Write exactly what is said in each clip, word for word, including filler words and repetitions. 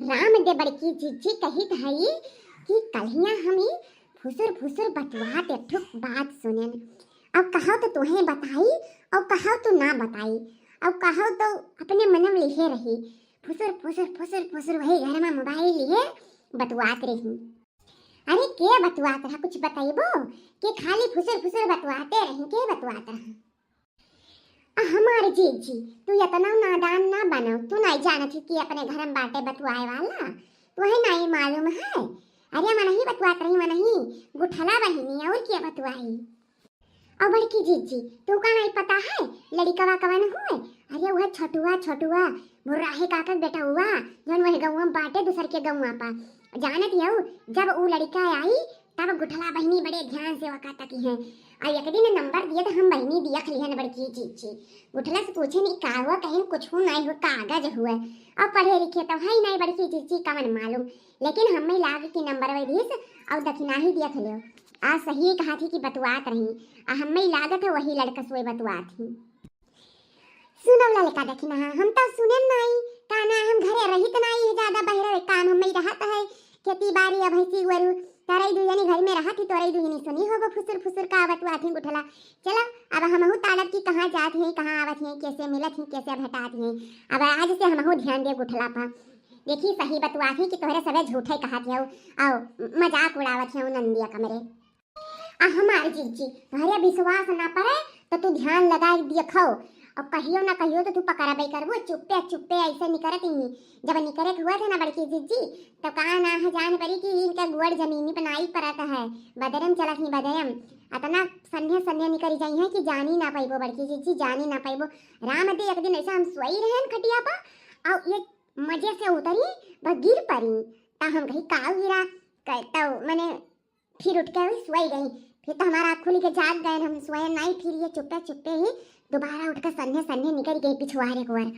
राम दे बड़की जिज्जी कहित हई कि कल्हिया हम ई फुसुर फुसुर बतुआत एक ठो बात सुनेन। अब कहौ तो तुहें बताई और कहौ तो ना बताई, और कहौ तो अपने मन में लिहे रही। फुसुर फुसुर फुसुर फुसुर वही घर में मोबाइल लिहे बतुआत रही। अरे के बतुआत रहा, कुछ बताइबो? के खाली फुसुर फुसुर बतुआते रही, के बतुआत रहा? आ हमार जीजी, तू इतना नादान ना बनो, तू नहीं जानत ही कि अपने घर में बाटे बतुआए वाला, तुहे नहीं मालूम है? अरे मनही बतुआत रही, मनही गुठला बहिनी, और के बतुआई? और बड़की जीजी, तू का नहीं पता है लड़िकवा कवन हुए? अरे वह छोटुआ, छोटुआ भुर्राहे काका के बेटा हुआ, जौन वही गौवा में बाटे दूसर के गौवा पा। जानत हऊ, जब ऊ लड़िका आई तब गुठला बहिनी बड़े ध्यान से वका तकी हैं। और एक दिन नंबर दिए तो हम बहिनी दियख लिहन बड़की जीजी। गुठला से पूछे नहीं का हुआ, कहीं कुछ नहीं हुआ, कागज हुआ। और पढ़े लिखे तो है ही नहीं बड़की जीजी, कवन मालूम, लेकिन हमें लाग कि नंबर वही दिस और दखिनाही दियख लियो। आ सही कहा थी कि बतुआत रही, आ हमें लागत है वही लड़का सोए बतुआत ही। सुनौ ललका दखिनहा, हम तो सुनेन नाई, का ना हम घरे रहित नाई है, ज्यादा बहरे काम हमें रहत है, खेती बाड़ी अब भैंसी गोरू, तोरई दू जनी घर में रहत ही, तोरई दू जनी सुनी होबो फुसुर फुसुर का बतुआत ही गुठला। चलो अब हमहू तालब की कहाँ जात ही, कहाँ आवत ही, कैसे मिलत ही, कैसे भेटात ही। अब आज से हमहू ध्यान दे गुठला पा, देखी सही बतुआत ही कि तोहरे सबे झूठे कहत हऊ, आओ मजाक उड़ावत हऊ नंदिया कमरे। आ हमार जीजी, तोहरे विश्वास ना पड़े तो तू ध्यान लगाए देखो, और कहियो ना कहियो तो तू पकड़बे करबो। चुप्पे चुप्पे ऐसे निकरत ही, जब निकरे के हुआ था ना बड़की जीजी, तो का ना है जान पड़ी कि इनका गोड़ जमीनी पर नाई परत है, बदरम चलत ही बदरम। अतना सन्हे सन्हे निकरी जाई है कि जानी ना पाइबो बड़की जीजी, जानी ना पाइबो। राम दे एक दिन ऐसा हम सोई रहन खटिया पर, और ये मजे से उतरी, बस गिर पड़ी। ता हम कही का गिरा, क-, तो मने फिर उठ के वही सोई गई। फिर तो हमारा आँख खुली के जाग गए, हम सोए नहीं। फिर ये चुप्पे चुप्पे ही दोबारा उठ के सन्हे सन्हे निकल गई पिछुआरे को ओर।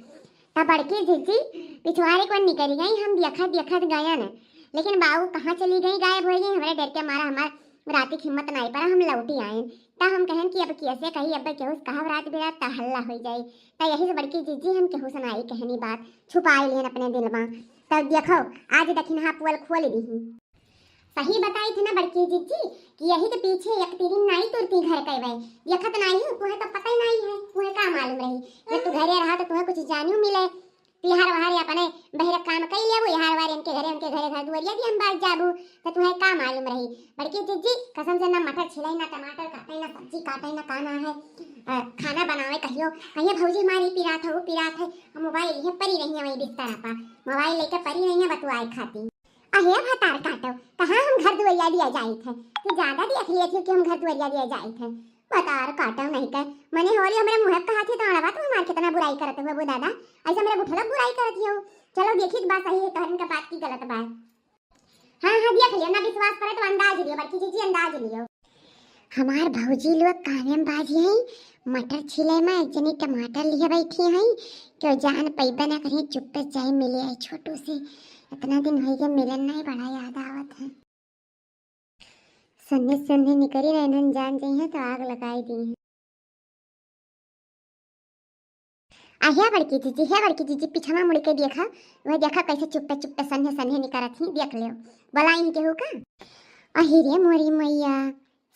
तब बड़की जीजी पिछुआरे को निकल गई, हम देखत देखत गए न, लेकिन बाऊ कहाँ चली गई, गायब हो गई। हमारे डर के मारा हमार राती की हिम्मत नहीं पड़ा, हम लौटी आए। तब हम कहन कि अब कैसे कही, अब केहू से कहब रात बिरात त हल्ला हो जाई। तब यही से बड़की जीजी हम केहू से नहीं कहनी बात, छुपाई लेन अपने दिल में। तब देखो आज दखिनहा पोल खोल दी। सही बताई थे ना बड़की जीजी कि यही के पीछे एक तिरिन नाई तुरती घर कैवे। देखत नाई हूँ, तुहे तो पता ही नाई है, तुहे का मालूम रही। जब तू घरे रहा तो तुहे कुछ जानियो मिले। तिहार वहार अपने बहिरे काम कई लेबू, यहाँ वार इनके घरे, उनके घरे, घर दुआरिया भी हम बाज जाबू, तो तुहे का मालूम रही। बड़की जीजी कसम से ना मटर छिलाई, ना टमाटर काटे, ना सब्जी काटे, ना का ना है, अ, खाना बनावे कहियो, कहिए भौजी हमारी पिरात है, वो पिरात है। हम मोबाइल लिए परी रही है वही बिस्तर पर, मोबाइल लेके परी रही है बतुआए खाती। अहे भतार काटो, कहाँ हम घर दुआरिया दिया जाइत है? तू ज्यादा देख लिए थी कि हम घर दुआरिया दिया जाइत है। भतार काटो नहीं कह, मने होली हमरे मुँह कहा थी तो अड़वा तू हमार कितना बुराई करत हुए वो दादा, ऐसे हमरे गुठला बुराई करत हो। चलो देखी तो बात सही है, तोहरन के बात की गलत बात। हाँ, हाँ, देख लियो, ना विश्वास करे तो अंदाज लियो, बड़की जीजी अंदाज लियो। हमार भौजी लोग कामे में बाजी है, मटर छिले में एक जनी टमाटर लिए बैठी है, क्यों जान पैबे ना करिए, चुप्पे जाए मिले है छोटू से। इतना दिन हो गए मिलन नहीं, बड़ा याद आवत है। सन्ने सन्ने निकरी ना, इन्हन जान जाई है तो आग लगाई दी है। आ हे बड़की जीजी, हे बड़की जीजी, पिछवा मुड़ के देखा, वह देखा कैसे चुप्पे चुप्पे सन्हे सन्हे निकरत ही, देख ले, बोलाई ही केहू का? अहि रे मोरी मैया,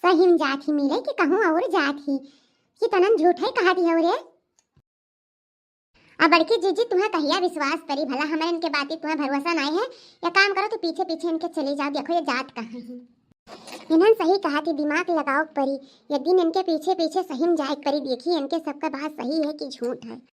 सही में जात ही मिले कि कहूँ और जात ही, कि तनन झूठ है कहा दी हो रे। अब बड़की जीजी तुम्हें कहिया विश्वास करी भला, हमरे इनके बाती तुम्हें भरोसा नहीं है, या काम करो तो पीछे पीछे इनके चली जाओ, देखो ये जात कहाँ है। इन्हन सही कहा थी, दिमाग लगाओ परी, एक दिन इनके पीछे पीछे सही में जाए परी, देखी इनके सबका बात सही है कि झूठ है।